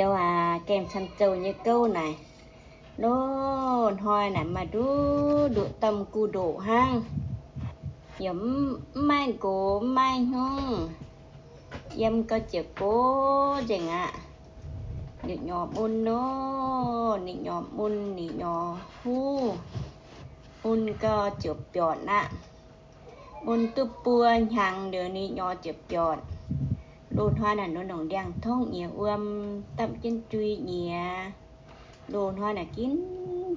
Aa, gaengh camv zouh nyei gouv naaic, loz-hnoi naaic maaih nduqc nduqc domh gu ndoqc hnangv. Yaac mv, mv maaih nqox, mv maaih hnyungv, yiem gau ziouc gox nzengc aqv. Ninh nyorx mun nor, ninh nyorx mun, ninh nyorx huv, mun gau ziouc biortc aqv. Mun duqv buo hnyangx liuz ninh nyorx ziouc biortc. Loz-hnoi naaic nor, nongc ndiangx-tongv nyiex wuom, dapv jienv jui nyiex. Loz-hnoi naaic ginv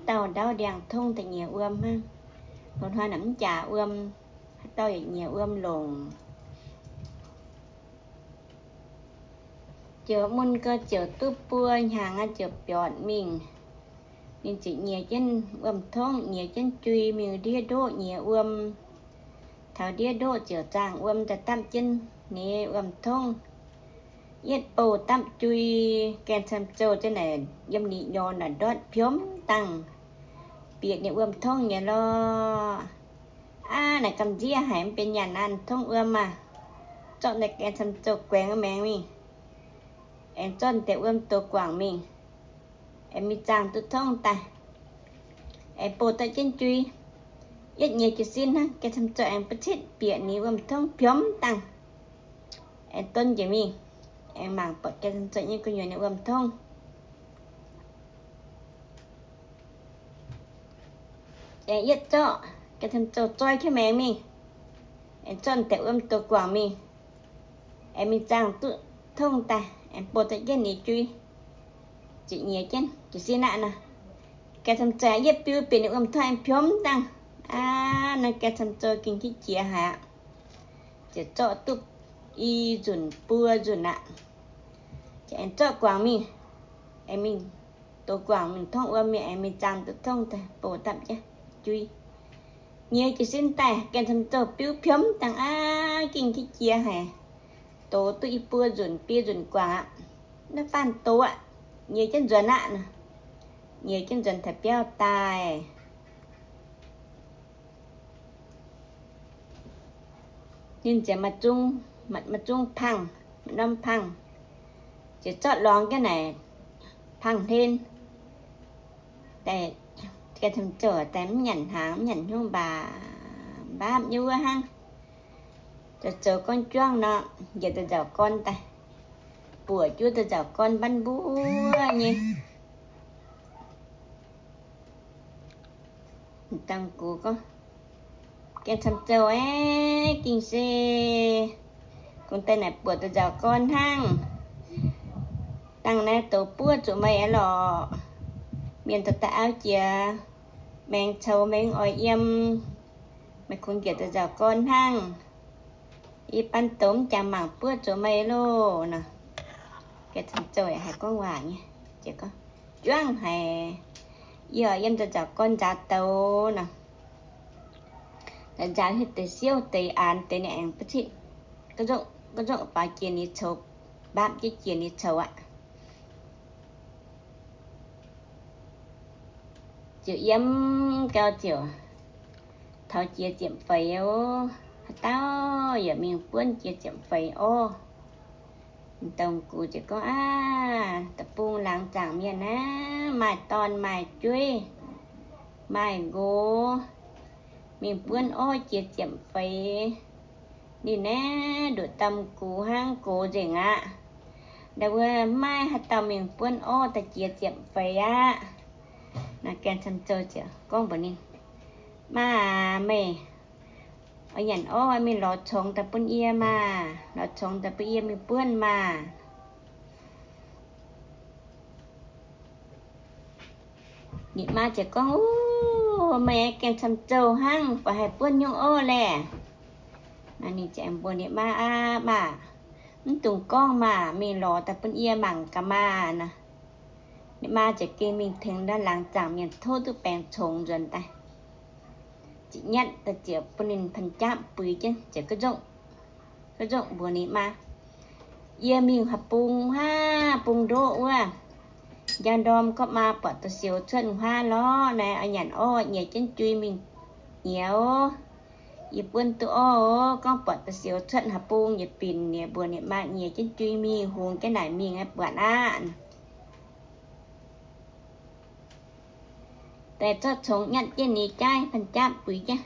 dauh ndaauv ndiangx-tongv daaih nyiex wuom hnangv. Loz-hnoi naaic mv jaax wuom, haaix dauh yaac nyiex wuom longc. Ziouc mun gau ziouc duqv buo hnyangx aqv, ziouc biortc mingh. Ninh ziouc nyiex jienv wuom-tongv, nyiex jienv jui mingh ndiev ndoqv nyiex wuom. Taux ndiev ndoqv ziouc zaangh wuom daaih dapv jienv ninh wuom-tongv. Yietv bouh dapv jui, gaengh camv zouh jienv naaic yiem ninh nyorx naaic ndortv piomv dangh, bieqc ninh wuom-tongv nyei lorqc. Aav, naaic gamh nziev haic, mv benx nyanc naaiv tongv wuom maah. Zorqv naaiv gaengh camv zouh guaengx maengx mingh, aengx zorqv deix wuom dox guangc mingh, aengx mingh zaangh duqv tongv daaih, aengx bouh dapv jienv jui. Yietv nyiex jiez sin hnangv, gaengh camv zouh aengx ba'citv bieqc ninh wuom-tongv piomv dangh, aengx donv njiec mingh, aengx mangc buatc gaengh camv zouh nyei gu'nyuoz ninh wuom-tongv. Aengx yietv zorqv, gaengh camv zouh zoi jienv maengx mingh, aengx zorqv deix wuom dox guangc mingh, aengx mingh zaangh duqv tongv daaih, aengx bouh dapv jienv ninh jui, ziouc nyiex jienv jiez sin aqv nor. Gaengh camv zouh yietv biu bieqc ninh wuom-tongv aengx piomv dangh. Aav, naaiv gaengh camv zouh gengh jiex jiex haic aqv. Ziouc zorqv duqv i nzunc buo nzunc aqv. Ziouc aengx zorqv guangc mingh, aengx mingh dox guangc mingh tongv wuom mingh, aengx mingh zaangh duqv tongv daaih bouh dapv jienv jui. Nyiex jiez sin daaih gaengh camv zouh biu piomv dangh aqv, gengh jiex jiex haic. Dox duqv i buo nzunc biei nzunc guangc aqv. Naaiv faanh dox aqv, nyiex jienv nzuonx aqv nor. Nyiex jienv nzuonx taux biauv daaih, ninh ziouc maaih zung, maaih zung pangh, maaih norm pangh, ziouc zorqv lorngx jienv naaic pangh hlen daaih, gaengh camv zouh daaih mv nyanc hnaangx mv nyanc hnyouv mbac, mbaapv nyei wuov hnangv. Zoux zoux gorngv juangv nor, njiec daaih nzauc gorn daaih, buoqc juov daaih nzauc gorn mbanv mbuov nyei. Dangh gux gorngv, gaengh camv zouh aeqv, gengh se kungx daaih naaic buoqc daaih nzauc gorn hnangv. Dangh naaiv douz buov zuqc meih aqv lorqc. Mienh dorh daaih auv jiex, maengx coux meih mv oix yiem, meih kungx njiec daaih nzauc gorn hnangv. Yie ban douz mv jangx mangc buov zuqc meih loh nor. Gaengh camv zouh haiz gorngv waac nyei, ziouc gorngv, juangv haic, yie oix yiem daaih nzauc gorn nzaaux douz nor. Nzaaux nzaaux hiuv deix siouv deix aanx deix ninh aengx ba'citv, ga'nzorqv ga'nzorqv faaux jiex ninh coux, mbaapv jienv jiex ninh coux aqv. Ziouc yiem gau ziouc taux jiex ziepc feix oc. Haaix dauh yaac mingh buonv jiex ziepc feix orv. Dongh gux ziouc gorngv, aav, deic-bung laangz zaangc mienh aah, maaih dorn maaih jueiv, maaih nqox, mingh buonv orv jiex ziepc feix. Ninh naaiv nduqc domh gux hnangv, gox nzengc aqv. Ndau wuov maiv maaih haaix dauh mingh buonv orv daaih jiex ziepc feix aqv. Naaiv gaengh camv zouh ziouc gorngv mbuox ninh, Maa aac, meih oix nyanc orv mingh lorz congx daaih bun yie maah! Lorz congx daaih bun yie mingh buonv maah! Ninh maa ziouc gorngv, Ov, meih gaengh camv zouh hnangv, fai haih buonv nyungc orv laeh? Ninh ziouc mbuox ninh maa, Aav, maa, mv dungx gorngv maah, mingh lorz daaih bun yie mangc gaax maah! Ninh maa ziouc gengh mingh tengx ndau laangz zaangc mienh tov duqv baengc congx nzuonx daaih. Ziouc nyatv daaih ziouc bun ninh panh jaapv buix jienv, ziouc ga'nzorqv mbuox ninh maa, Yie mingh haaix bung, haaix bung ndoqv wuov, njang ndorm gorqv maa buatc da'siouc cuotv huaav lorqc. Naaiv oix nyanc orv, nyiex jienv jui mingh nyiex. Yie buonv duqv orv oc. Gorngv buatc da'siouc cuotv haaix bung, yietc binc ninh mbuox ninh maa nyiex jienv jui mingh, hungx jienv naaic mingh buatc aqv. Daaih zorqv congx nyatv jienv ninh jaiv, fanh japv buix jienv.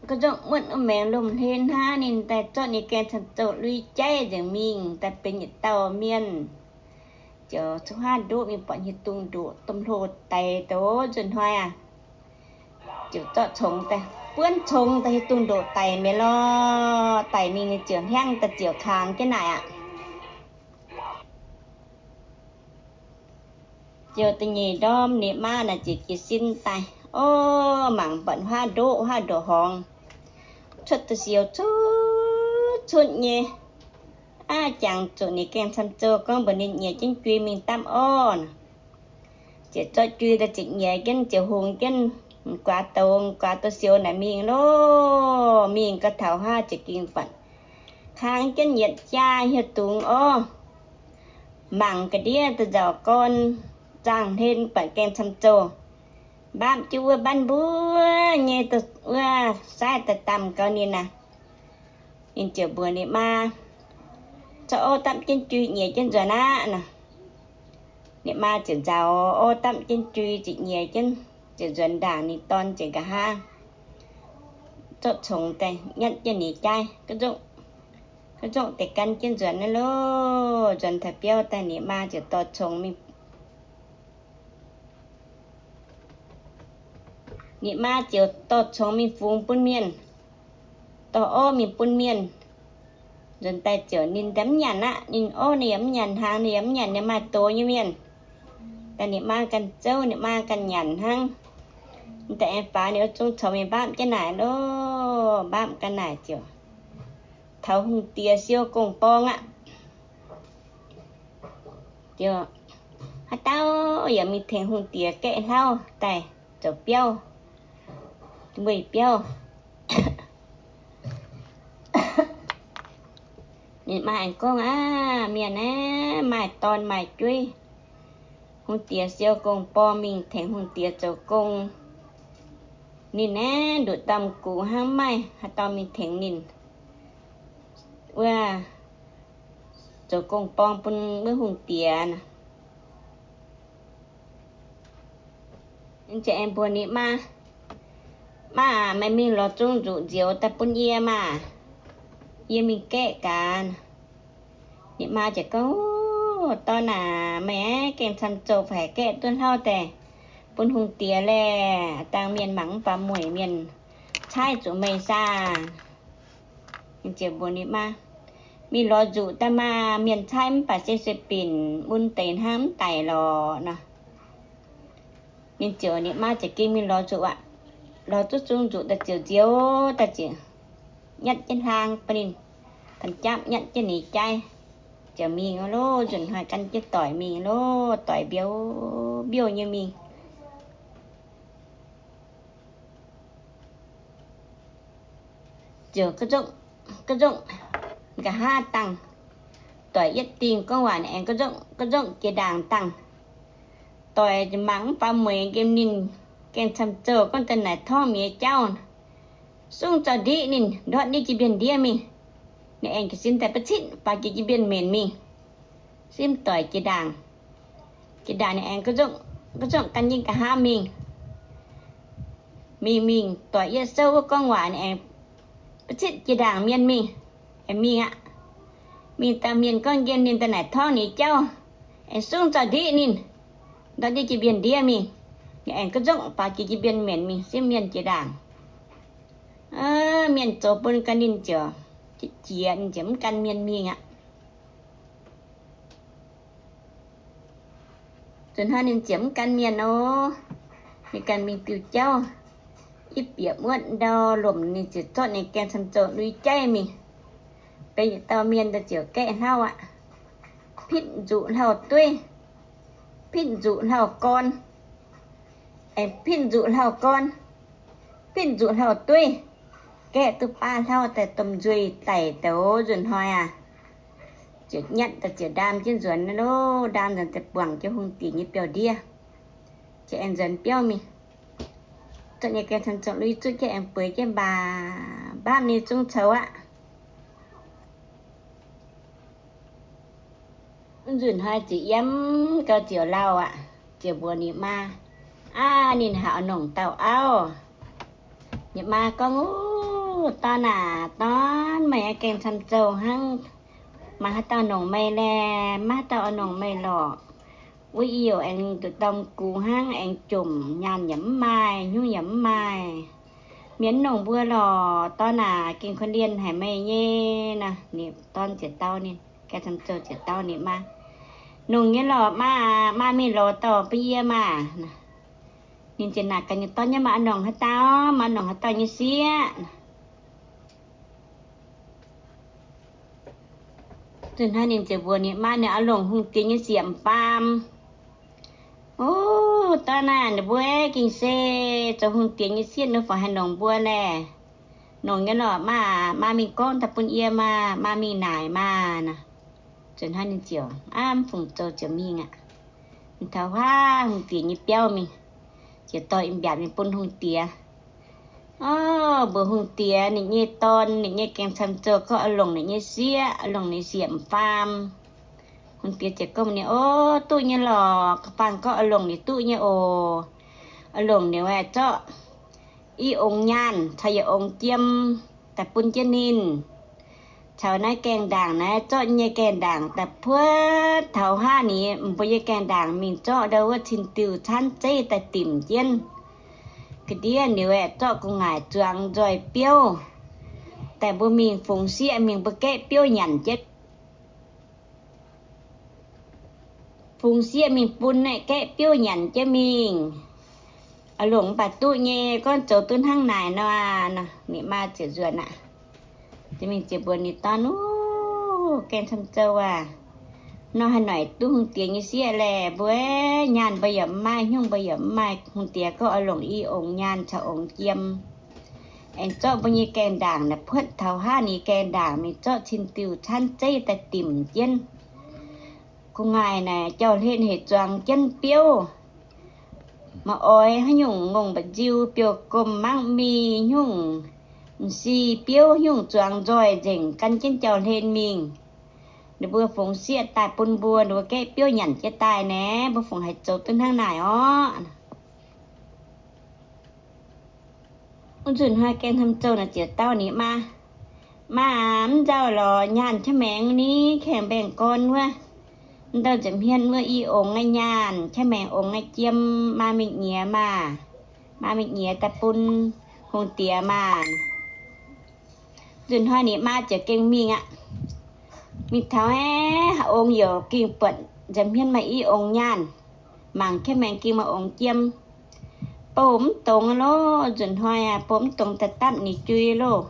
Ga'nzorngv muotv wuov maengx lomh hlen hnangv, ninh daaih zorqv ninh gaeng camv zouh lui jaiv nzengc mingh, daaih benx yietc dauh mienh. Ziouc cuotv huaav ndoqv mingh buatc hieh dungz ndoqc domh hlo daic douz nzunc hnoi aqv. Ziouc zorqv congx daaih, buonv congx daaih hieh dungz ndoqc daic mi'aqv lorqc. Daic mingh ninh ziouc hnyangv daaih ziouc kangx jienv naaic aqv. Ziouc da'nyeic ndorm ninh maa naaic ziouc jiez sin daaih, o, mangc buatc huaav ndoqv, huaav ndoqc horngz, cuotv da'siou cutv-cutv nyei. Aav, jangx zuqc ninh gaeng camv zouh gorngv mbuox ninh nyiex jienv jui mingh dapv orv. Ziouc zorqv jui daaih ziouc nyiex jienv, ziouc hungx jienv guaax douz, guaax douz siou naaic mingh loh. Mingh gau taux huaav ziouc ging buatc kangx jienv yietc jaa hieh dungz orv. Mangc ga'ndiev da'nzauc gorn zaangh hlen buatc gaeng camv zouh, mbaapv jienv wuov mbaapv mbuov nyei wuov saaiv daaih damh gau ninh aqv. Ninh ziouc mbuox ninh maa, zorqv orv dapv jienv jui nyiex jienv nzuonx aqv nor. Ninh maa ziouc nzaaux orv dapv jienv jui ziouc nyiex jienv, ziouc nzuonx ndaangc ninh dorn ziouc nqa'haav zorqv congx daaih nyatv jienv ninh jaiv, ga'nzorngv deix gan jienv nzuonx naaiv loh. Nzuonx taux biauv daaih ninh maa ziouc dorh congx mingh. Ninh maa ziouc dorh congx mingh fungx bun mienh, dorh orv mingh bun mienh. Nzuonx daaih ziouc ninh mv nyanc aqv. Ninh orv ninh yaac mv nyanc, hnaangx ninh yaac mv nyanc, ninh maaih doz nyei mienh. Daaih ninh maa ganh zouv, ninh maa ganh nyanc hnangv. Daaih aengx faaux ninh wuov zungv congx mingh mbaapv jienv naaic loh. Mbaapv ga'naaic ziouc taux hungh diex siou gong-borng aqv. Ziouc haaix dauh yaac mingh tengx hungh diex gaeqv hlauv daaih zoux biauv, weih biauv. Ninh maa aengx gorngv aqv, mienh aeqv, maaih dorn maaih jueiv, hungh diex siou gong-borng mingh tengx hungh diex zoux gong. Ninh aeqv, nduqc domh gux hnangv, maaih haaix dauh mingh tengx ninh wuov zoux gong-borng bun wuov hungh diex. Ninh ziouc aengx mbuox ninh maa, Maa aac, meih mingh lorz zungv nzuqc nzioux daaih bun yie maah! Yie mingh gaeqv gaax. Ninh maa ziouc gorngv, Dorn aac, meih aeqv, gaeng camv zouh fai gaeqv duqv hlauv daaih bun hungh diex laeh, dangh mienh mangc mv faaux mueic, mienh caaiv zuqc meih saah? Ninh ziouc mbuox ninh maa, Mingh lorz nzuqc daaih maah! Mienh caaiv mv baac se sueih binc mun deix hnangv, mv daic lorqc nor. Ninh ziouc, ninh maa ziouc ging mingh lorz nzuqc aqv. Lorz duqv zungv nzuqc daaih ziouc nzioux daaih ziouc nyatv jienv hlaang bun ninh, da'japv nyatv jienv ninh jaiv, ziouc mingh loh. Nzunc hnoi gan jienv doic mingh loh, doic mbiouh mbiouh nyei mingh. Ziouc ga'nzorngv, ga'nzorngv nqa'haav dangh. Doic yietv dingh gorngv waac ninh aengx ga'nzorngv, ga'nzorngv jiex ndaangc dangh. Doic mangc mv faaux mueic nqemh ninh, gaeng camv zouh gorngv daaih naaic torngv miex jauv, sungv zaux ndiqv ninh ndortv ndiev jiex mbienv ndiev mingh. Ninh aengx jiez sin daaih ba'citv faaux jiex jiex mbienv mbenc mingh. Simv doic jiex ndaangc. Jiex ndaangc ninh aengx ga'nzorngv, ga'nzorngv gan jienv nqa'haav mingh. Mingh mingh doic yietv souv wuov gorngv waac ninh aengx ba'citv jiex ndaangc mienh mingh. Aengx mingh aqv. Mingh dangh mienh gorngv nqemh ninh daaih naaic torngv ninh jauv, aengx sungv zaux ndiqv ninh ndortv ndiev jiex mbienv ndiev mingh. Ninh aengx ga'nzorngv faaux jiex jiex mbienv mbenc mingh, simv mienh jiex ndaangc. Mienh zoux bun gan ninh ziouc jiex, ninh ziouc mv gan mienh mingh aqv. Nzunc hnoi ninh ziouc mv gan mienh nor, ninh ganh mingh diuh jauv. Yie bieqc muotv ndau lomc ninh ziouc zorqv ninh gaeng camv zouh lui jaiv mingh. Benx yietc dauh mienh daaih ziouc gaeqv hlauv aqv. Pitv nzuqc hlauv-dueiv, pitv nzuqc hlauv-gorn, aengx pitv nzuqc hlauv-gorn, pitv nzuqc hlauv-dueiv, gaeqv duqv baav hlauv daaih domh nzuih daic douz nzunc hnoi aqv. Ziouc nyatv daaih ziouc ndaam jienv nzuonx loh. Ndaam nzuonx daaih buangc jienv hungh diex nyei biauv-ndiev, ziouc aengx nzuonx biauv mingh. Zorqv nyei gaeng camv zouh lui zuqv jienv aengx bueix jienv mbaac, mbaapv ninh zungv coux aqv. Nzunc hnoi ziouc yiem gau ziouc lauh aqv. Ziouc mbuox ninh maa, Aav, ninh haiz oix longc dauh auv. Ninh maa gorngv, Uv, dorn aac, dorn, meih aeqv, gaengh camv-zoux hnangv. Maaih haaix dauh longc meih laeh? Maiv haaix dauh oix longc meih lorqc. Wuov i youc aengx nduqc ndorm gux hnangv, aengx jomc, nyaanh yaac mv maaih, hnyouv yaac mv maaih. Mienh mv longc mbuo lorqc, dorn aac, gengh korv-lienh haic meih nyei nor. Ninh dorn ziouc dau ninh, gaengh camv-zoux ziouc dau ninh maa, Longc nyei lorqc maa aac, maa mingh lorz dorh bun yie maah. Ninh ziouc naaic gaax ninh dorn nyei, Maaih oix longc haaix dauh? Maaih oix longc haaix dauh nyei sieqv? Zuqc hnoi ninh ziouc mbuox ninh maa, Ninh oix longc hungh diex nyei sieqv m'faam. O, dorn aac, ninh mbuo gengh se zoux hungh diex nyei sieqv, ninh fungc haih longc mbuo laeh? Longc nyei lorqc maa aac, maa mingh gorngv daaih bun yie maah, maa mingh naaic maah nor. Zuqc hnoi ninh ziouc aav, mv fungc zoux ziouc mingh aqv. Ninh taux huaav hungh diex nyei biauv mingh, ziouc dorh in mbiaatc mingh bun hungh diex. O, mbuox hungh diex ninh nyei dorn, ninh nyei gaengh camv-zoux gorngv oix longc ninh nyei sieqv, oix longc ninh sieqv m'faam. Hungh diex ziouc gorngv ninh, O, duqv nyei lorqc, faanh gorngv oix longc ninh duqv nyei oc. Oix longc ninh aeqv, zorqv i ongx nyaanh caux yietc ongx jiem daaih bun jienv ninh. Caux naaiv gaengh ndaangc naaiv, zorqv nyei gaengh ndaangc daaih puotv taux haav ni mbuo nyei gaengh ndaangc mingh, zorqv ndau wuov cin-diuh caanv zeiv daaih dimc jienv. Ga'ndiev liuz aeqv, zorqv gu'nguaaic zuangx nzoih biouv daaih mbuo mingh fungx sieqv mingh, mbuo gaeqv biouv nyanc jienv. Fungx sieqv mingh bun aeqv, gaeqv biouv nyanc jienv mingh. Oix longc mv baac duqv nyei, gorngv zoux duqv hnangv naaic nor. Ninh maa ziouc nzuonx aqv. Ziouc mingh ziouc mbuox ninh dorn, Uv, gaengh camv-zoux aac, nor haaix noic duqv hungh diex nyei sieqv laeh? Mbuo nyaanh mbuo yaac mv maaih, hnyouv mbuo yaac mv maaih. Hungh diex gorngv oix longc i ongx nyaanh caux ongx jiem, aengx zorqv mbuo nyei gaengh ndaangc naaic puotv taux haav ni gaengh ndaangc mingh, zorqv cin-diuh caanv zeiv daaih dimc jienv. Gu'nguaaic naaic jauv-hlen hec zuangx jienv biouv. Maaih oix haaix nyungc ngongh mba'nziu, biouv-gomh, mangv mingh nyungc, m'sieqv biouv nyungc zuangx nzoih nzengc gan jienv jauv-hlen mingh. Ninh mbuo fungx sieqv daaih bun mbuo, ninh mbuo gaeqv biouv nyanc jienv daaih naaic, mbuo fungx haih zoux duqv hnangv naaic orqv? Wuov nzunc hnoi gaengh camv-zoux naaic ziouc dau ninh maa, Maa aac, mv nzauh lorqc, nyaanh qaqv maengx ni, kaengh mbaengx gorn wuov, mv ndau nza'hmien wuov i ongx nyei nyaanh, qaqv maengx ongx nyei jiem, maa mingh nyiex maah. Maa mingh nyiex daaih bun hungh diex maah. Nzunc hnoi ninh maa ziouc gengh mingh aqv. Mingh taux aeqv, ongx youc gengh buatc nza'hmien maaih i ongx nyaanh, mangc qaqv maengx gengh maaih ongx jiem. Bouh mv dongz loh, nzunc hnoi aac, bouh mv dongz daaih dapv ninh jui loh.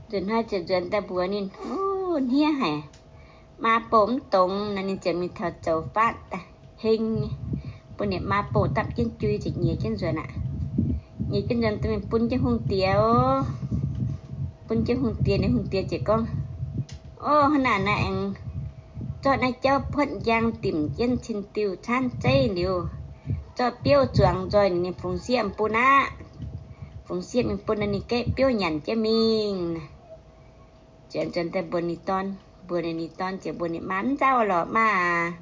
Nzunc hnoi ziouc nzuonx daaih mbuox ninh, Hniev haic, maa bouh mv dongz. Nor ninh ziouc mingh taux zoux faatv heng, bun ninh maa bouh dapv jienv jui ziouc nyiex jienv nzuonx aqv. Nyiex jienv nzuonx daaih mingh bun jienv hungh diex. Bun jienv hungh diex, ninh hungh diex ziouc gorngv, O, hnangv naaic naaiv aengx zorqv naaiv jauv puotv njang dimc jienv cin-diuh caanv zeiv liuz, zorqv biouv zuangx nzoih ninh fungx sieqv mingh bun aqv. Fungx sieqv mingh bun nor ninh gaeqv biouv nyanc jienv mingh. Ziouc nzuonx daaih mbuox ninh dorn, mbuox ninh dorn ziouc mbuox ninh maa, Mv nzauh lorqc maa aac.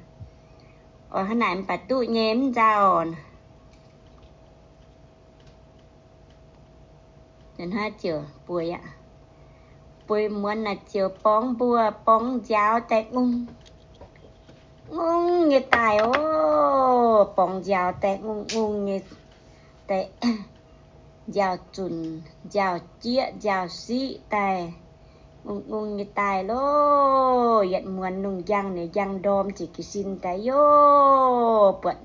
Oix hnangv naaic mv baac duqv nyei, mv nzauh. Hnoi ziouc bueix aqv. Bueix muonz naaic ziouc borngz mbuo, borngz nziaaux daaih ngongh ngongh nyei daaih oc. Borngz nziaaux daaih ngongh ngongh nyei daaih, nziaaux zunc, nziaaux jieqv, nziaaux siqv daaih, ngongh ngongh nyei daaih loh. Yietc muonz lungh njang ninh njang ndorm ziouc jiez sin daaih, yov, buatc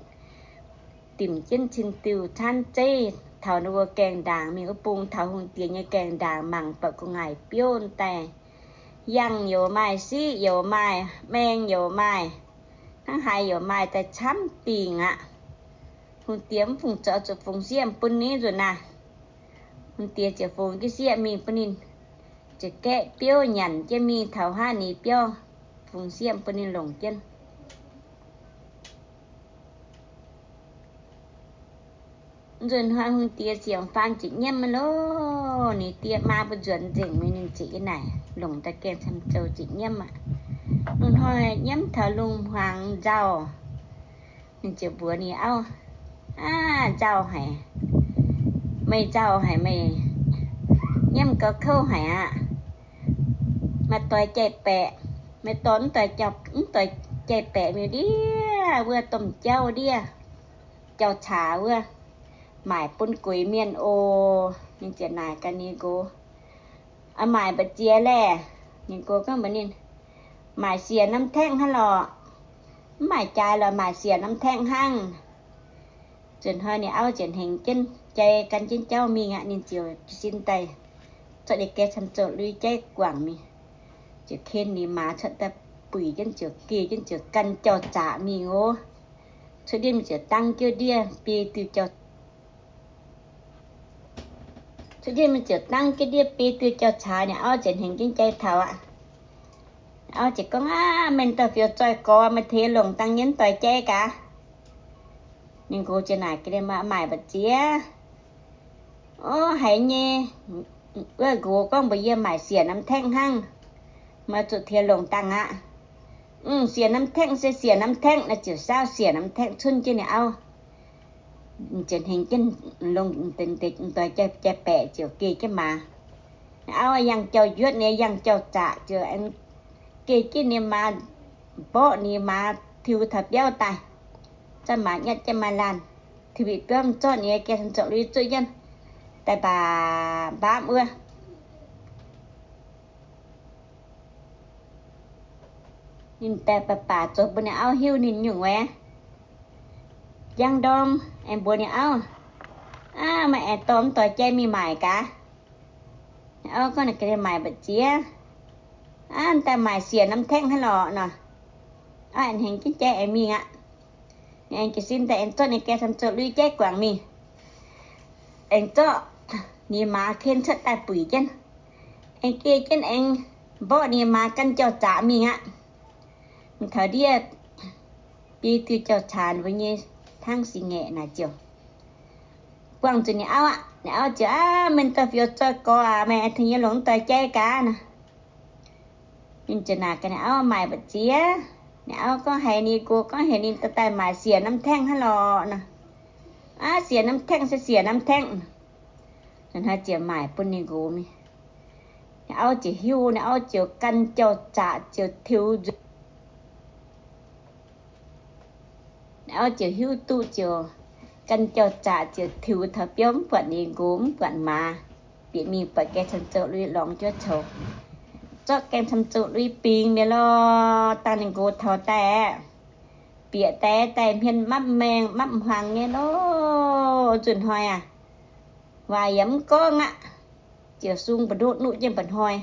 dimc jienv cin-diuh caanv zeiv taux ninh mbuo gaengh ndaangc mingh wuov bung, taux hungh diex nyei gaengh ndaangc mangc buatc gu'nguaaic biouv daaih, yangh youc maaih, siqv youc maaih, maeng youc maaih, hnangv haaix youc maaih daaih camv dingc aqv. Hungh diex mv fungc zoux zuqc fungx sieqv bun ninh nzunc naaic. Hungh diex ziouc fungx jienv sieqv mingh bun ninh, ziouc gaeqv biouv nyanc jienv mingh taux haav ni biauv, fungx sieqv bun ninh longc jienv. Nzunc hnoi hungh diex ziouc faam ziepc nyiemv loh. Ninh die maa mbuo nzuonx nzengc mingh, ninh ziouc yiem naaic longc daaih gaengh camv-zoux ziepc nyiemv aqv. Lungh hnoi nyiemv taux lungh hmuangx nzauh, ninh ziouc mbuox ninh auv, Aav, nzauh haic, meih nzauh haic, meih nyiemv gauh kouv haic aqv. Maaih doix jai-baeqc, meih dorh mv doix jai-baeqc mi'aqv ndiev, wuov domh jauv ndiev, jauv-caax wuov, maaic bun gueix mienh oc. Ninh ziouc naaic gaax ninh nqox, Aa, maaic mbu'ziex laeh? Ninh nqox gorngv mbuox ninh, Maaic siec norm taengv hnangv lorqc. Mv maaic jaaix lorqc, maaic siec norm taengv hnangv. Nzunc hnoi ninh auv ziouc hnengx jienv jai gan jienv jauv mingh aqv. Ninh ziouc jiez sin daaih zorqv ninh gaeng camv-zoh lui-jaiv guangc mingh, ziouc ken ninh maaz cuotv daaih buic jienv, ziouc geh jienv, ziouc gan jauv-zaqc mingh oc. Cuotv ndiev mingh ziouc dangv jienv ndiev biei diuh jauv Cuotv ndiev mingh ziouc dangv jienv ndiev biei diuh jauv-caax, ninh auv ziouc hnengx jienv jai taux aqv. Auv ziouc gorngv, Aav, meih dauh fiou zoih gorx, meih tengx yie longc dangh nyei mv doix jai gaax. Ninh nqox ziouc naaic gaax ninh, Maaic mbu'ziex? Ov, haiz nyei, wuov nqox gorngv mbuox yie maaic siec norm taengv hnangv, meih zuqc tengx longc dangh aqv. Siec norm taengv se siec norm taengv. Naaiv ziouc saauv siec norm taengv cunv jienv ninh auv. Ziouc hnengx jienv longc doix jai-baeqc ziouc geh jienv maaz. Auv yangh jauv-njuotv, ninh yangh jauv-zaqc, ziouc geh jienv ninh maaz, mborqv ninh maaz tiux taux biauv daaih, zorqv maaz nyatv jienv maaih laanh, tiux bieqc biauv zorqv ninh gaeng camv-zoh lui zuqv jienv daaih mbaamv mbaamv wuov. Ninh daaih baac baac zoux bun ninh auv hiuv ninh nyungc wuov. Njang ndorm aengx mbuox ninh auv, Aav, meih aengx dorh mv doix jai mingh maaic gaax. Ninh auv gorngv ninh gaax, Maaic mbu'ziex? Aav, daaih maaic siec norm taengv hnangv lorqc nor. Auv aengx hnengx jienv jai aengx mingh aqv. Ninh aengx jiez sin daaih aengx zorqv ninh gaeng camv-zoh lui jaiv guangc mingh, aengx zorqv ninh maaz ken cuotv daaih buic jienv, aengx geh jienv aengx mborqv ninh maaz gan jauv-zaqc mingh aqv. Taux ndiev biei diuh jauv-caax mbuo nyei hnangv si ngaeqc naaic ziouc buangh zuqc ninh auv aqv. Ninh auv ziouc, Aav, meih dauh fiou zoih gorx aac, meih aengx tengx yie longc mv doix jai gaax nor. Ninh ziouc naaic gaax ninh auv, Maaic mbu'ziex? Ninh auv gorngv haiz ninh nqox gorngv heuc ninh daaih maaic siec norm taengv hnangv lorqc nor. Aav, siec norm taengv se siec norm taengv. Ninh hnoi ziouc maaic bun ninh nqox mingh. Ninh auv ziouc hiuv, ninh auv ziouc gan jauv-zaqc ziouc tiux nzueic. Ninh auv ziouc hiuv duqv ziouc gan jauv-zaqc ziouc tiux taux biauv mv buatc ninh nqox mv buatc maaz, bieqc mingh buatc gaeng camv-zoh lui lorngx jienv coux, zorqv gaeng camv-zoh lui bingx mi'aqv lorqc. Dangh ninh nqox taux daaih aeqv, bieqc daaih daaih hmien mapv maengh mapv hmuangx nyei lorqc. Nzunc hnoi aac, waac yaac mv gorngv aqv. Ziouc sung mbu'ndoqv nuqv jienv mba'hnoi.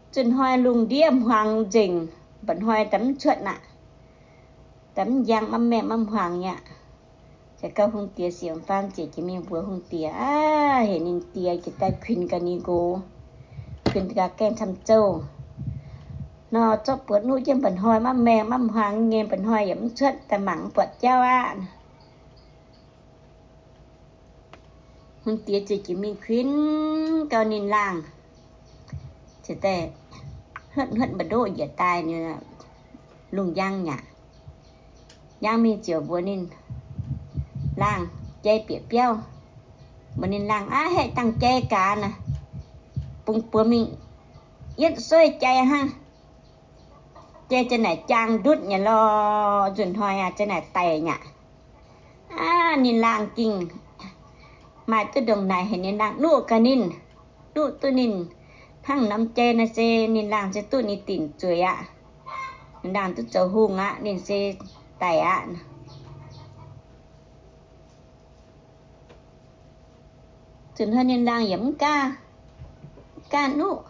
Nzunc hnoi lungh ndiev hmuangx nzengc, mba'hnoi daaih mv cuotv aqv. Daaih mv njang mapv maengh mapv hmuangx nyei aqv. Ziouc gauh hungh diex sienx faam ziouc jiex mingh mbuox hungh diex, Aav, heuc ninh diex jiex daaih kuinx gaax ninh nqox, kuinx gaax gaeng camv-zoh nor, zorqv buoz nuqv jienv mba'hnoi mapv maengh mapv hmuangx nyei, mba'hnoi yaac mv cuotv, daaih mangc mv buatc jauv aqv. Hungh diex ziouc jiex mingh kuinx gauh ninh laangh, ziouc daaih huotv huotv mba'ndoqv njiec daaih lungh njang nyaqc. Njang mingh ziouc mbuox ninh laangh, Jai bieqc biauv. Mbuox ninh laangh, Aav, haeqv dangh jai gaax naaic, bungx buoz mingh yietv sueiv jai hnangv. Jai zanc naaic jaang ndutv nyei lorqc. Nzunc hnoi aac, zanc naaic daic nyaqc. Aav, ninh laangh gengh maaih duqv ndongc naaic heuc ninh laangh nuqv gaax ninh. Nuqv duqv ninh hnangv norm jai naaic se ninh laangh se duqv ninh dinc zueiz aqv. Ninh laangh duqv zoux hungh aqv, ninh se daic aqv. Nzunc hnoi ninh laangh yaac mv gaav, mv gaav nuqv.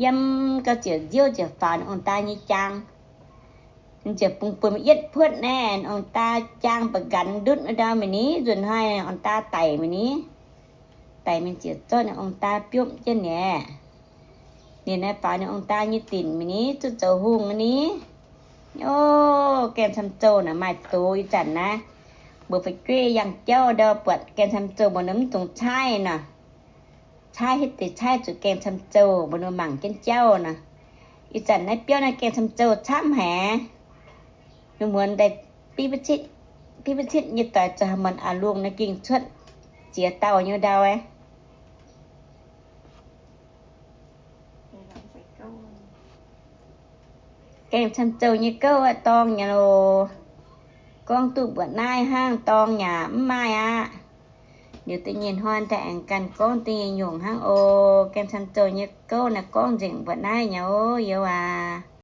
Yiem gauh ziouc nziouv ziouc faaux ninh ong-daa nyei jaang. Ninh ziouc bungx buoz mingh yietv puotv naaic, ong-daa jaang ba'ganx ndutv ndau mi'aqv ni. Nzunc hnoi ong-daa daic mi'aqv ni. Daic mingh ziouc zorqv ninh ong-daa biopv jienv nyei. Ninh naaiv faaux ninh ong-daa nyei dinc mi'aqv ni, zuqc zoux hungh ni. O, gaeng camv-zoh naaic maaih doz ih zanc naaiv. Mbuo fu'jueiv yangh jauv ndau buatc gaeng camv-zoh mbuo nor mv dungx caaiv nor. Caaiv hitv deix caaiv zuqc gaeng camv-zoh mbuo nor mangc jienv jauv nor. Ih zanc naaiv biauv naaiv gaeng camv zouh camv haic. Mienh muonz daaih biv ba'citv nyei doic zoux haaix muonz a'lungh naaiv ging cuotv ziex dauh nyei ndau aqv. Gaeng camv zouh nyei gouv aqv dorng nyei loh. Gorngv duqv mbuoqc naaiv hnangv dorng yaac mv maaih aqv. Liuz da'nyeic hnoi daaih aengx ganh gorngv da'nyeic nyungc hnangv oc. Gaeng camv zouh nyei gouv naaiv gorngv nzengc mbuoqc naaiv nyei oc, youz aac.